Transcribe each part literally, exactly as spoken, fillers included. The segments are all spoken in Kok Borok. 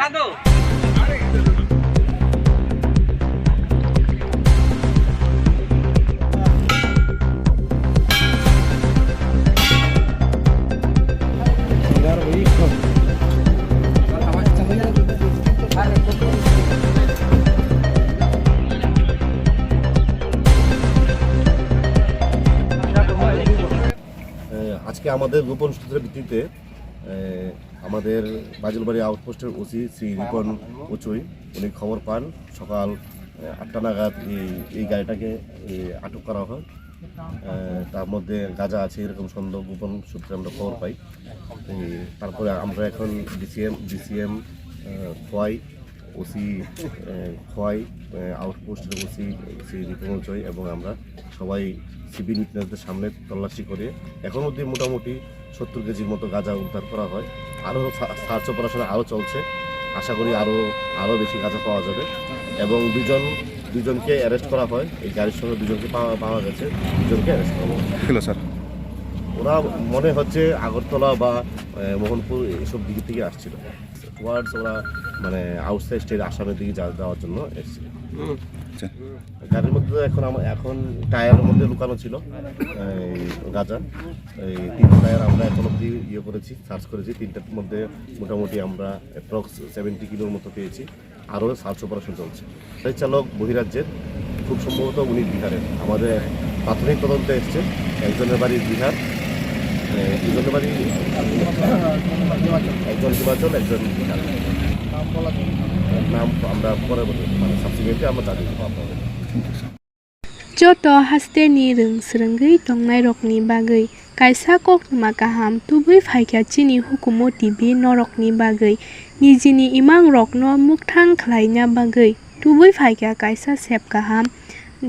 এ, আজকে আমাদের গোপন সূত্রের ভিত্তিতে, এ, আমাদের বাজুলবাড়ি আউটপোস্টের ওসি শ্রী রিপন উচুই, উনি খবর পান সকাল, এ, আটটা নাগাদ এই, এই গাড়িটাকে, এ, আটক করা হয়। এ, তার মধ্যে গাঁজা আছে এরকম সন্দেহ গোপন সূত্রে আমরা খবর পাই। এ, তারপরে আমরা এখন ডিসিএম, ডিসিএম, এ, খোয়াই, ওসি, এ, খোয়াই, এ, আউটপোস্টের ওসি শ্রী রিপন উচুই এবং আমরা সবাই সিভিল উইটনেসদের সামনে তল্লাশি করে এখন অবধি মোটামুটি সত্তর কেজির মতো গাঁজা উদ্ধার করা হয়। আরও সা-, সার্চ অপারেশন আরও চলছে, আশা করি আরও, আরও বেশি গাঁজা পাওয়া যাবে। এবং দুজন, দুজনকে অ্যারেস্ট করা হয়, এই গাড়ির সঙ্গে দুজনকে পাওয়া, পাওয়া গেছে, দুজনকে অ্যারেস্ট করা হয়। ছিল স্যার। ওরা মনে হচ্ছে আগরতলা বা, এ, মোহনপুর এইসব দিক থেকে আসছিল। টুয়ার্ডস ওরা মানে আউটসাইড স্টেট আসামের দিকে যা-, যাওয়ার জন্য এসেছিল। আচ্ছা। গাড়ির মধ্যে তো এখন আমা-, এখন টায়ারের মধ্যে লুকানো ছিল এই গাঁজা। এই তিনটা টায়ার আমরা এখন অবধি ইয়ে করেছি, সার্চ করেছি। তিনটার মধ্যে মোটামুটি আমরা অ্যাপ্রক্স সেভেন্টি কিলোর মতো পেয়েছি। আরও সার্চ অপারেশন চলছে। গাড়ি চালক বহিরাজ্যের, খুব সম্ভবত উনি বিহারের। আমাদের প্রাথমিক তদন্তে এসছে একজনের বাড়ি বিহার, এ, দুজনের বাড়ি একজন হিমাচল, একজন বিহার। নাম আমরা পরে বলবো, মানে সাবসিকুয়েন্টলি আমরা জানিয়ে দেবো আপনাদের। Joto hasteni rwng swrwngwi tongnairokni bagwi kaisa koktwma kaham tubui phaikha chini hukumo T V norokni bagwi. Nijini imangrokno mukthang khlaina bagwi tubui phaikha kaisa sep kaham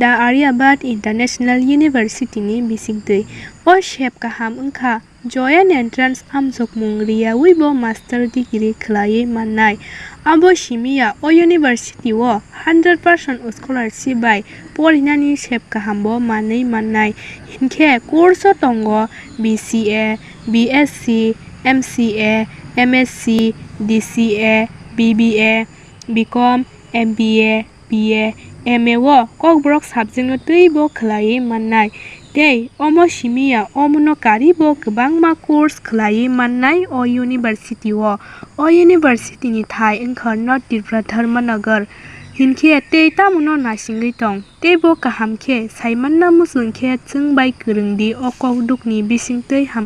The Aryabhat International University ni bisingtwi. O sep kaham wngkha Joint Entrance amjokmung riyawibo master degree khwlaiwi mannai. Abo simiya o university o hundred percent scholarship bai porinani sep kahambo manwi mannai. Hinkhe course o tongo B C A, B S C, M C A, M S C, D C A, B B A, B Com, M B A, B A, M A o Kokborok subject no twibo khwlaiwi mannai. Tei omo simiya omono karibo kwbangma course khwlaiwi mannai o university o. O university ni thai wngkha North Tripura Dharmanagar. Hinkhe tei tamono naisingwi tong. Teibo kaham khe saimanna muchung khe chwng bai kwrwng di o kokduk ni bisingtwi ham.